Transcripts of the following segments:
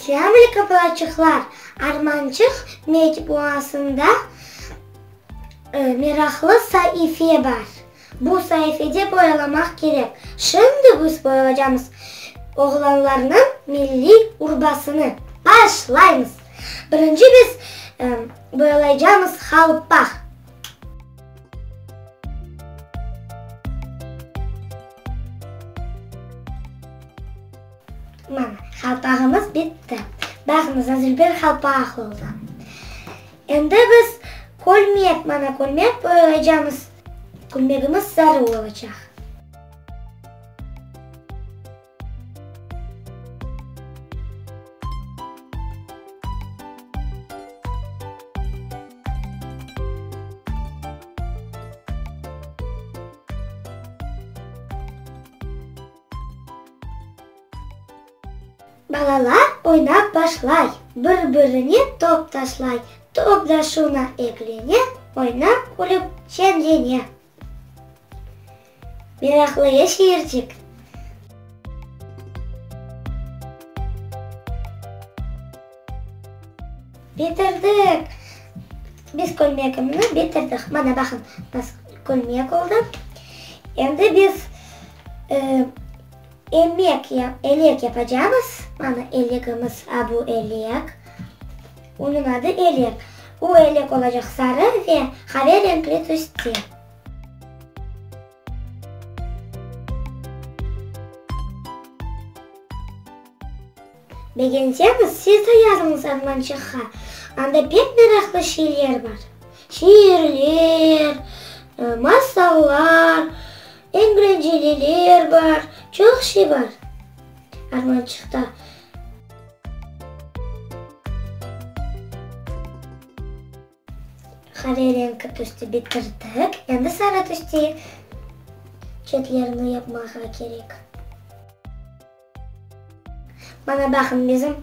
Selâm aleyküm balaçıqlar! Armançıq mecmuasında meraqlı saife bar. Bu saifede boyalamaq kerek. Şimdi biz boyalacamız oğlanlarnıñ milliy urbasını. Başlaymız! Birinci biz boyalaycamız halpaq. Mana, halpağımız bitti. Baqıñız, azülber halpaq oldı. Endi biz kölmek, mana kölmek boyaycamız. Kölmegimiz sarı olacaq. Balalar oynap başlay, bir-birine top taşlay, top da şuna eklene, oynap, külip, şeñlene. Meraqlı ya şiircik? Bitirdik! Biz kölmegimni bitirdik. Mana baqıñ, nasıl kölmek oldı. Endi biz emek, elek yapacamız. Mana elegimiz, a bu elek. Onıñ adı elek. O elek olacaq sarı ve qave renkli tüste. Begenseñiz, siz de yazıñız Armançıqqa, anda pek meraqlı şeyler bar, şiirler, masallar, eglenceliler bar, çoq şey bar Armançıqta. Qave renki tüste bitirdik, endi sarı tüste çetlerini yapmağa kerek. Mana baqın, bizim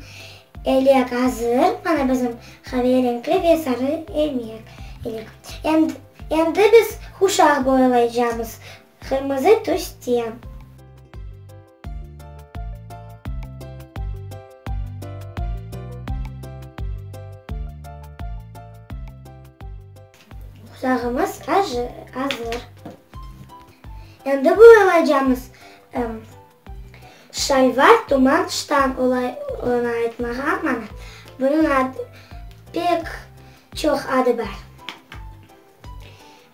elek azır, mana bizim qave renkli ve sarı elmek, elek. Endi, endi biz quşaq boyalaycamız, qırmızı tüste. Quşağımız azır. Endi boyalaycamız. Şalvar, tuman, ştan olay onı aytmağa, mana, bunıñ adı, pek çoq adı bar.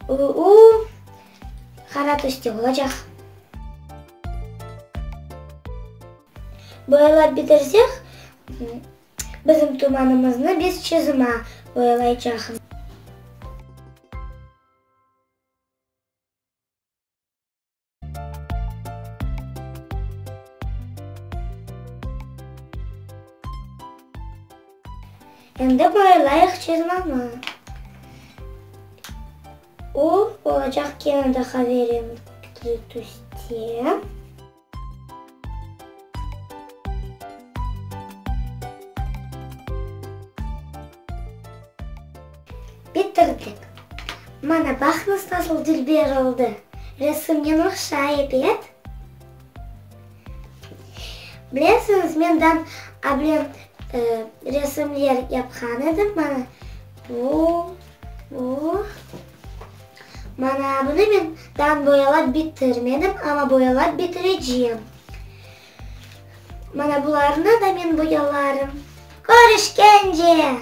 O, qara tüste olacaq. Boyalap bitirsek, bizim tumanımıznı biz çızma boyalaycaqmız. Endi boyalayıq çizmamı. O, olacaq kene de qaverenkli tüste. Bitirdik. Mana, baqıñız nasıl dülber oldı. Resimnen oqşay, ebet? Bilesiñiz, men dam ablem resimler yapqan edim. Mana bu, bu. Mana bunı men dam boyalap bitirmedim, amma boyalap bitirecem. Mana bularnı da men boyalarım. Körüşkence!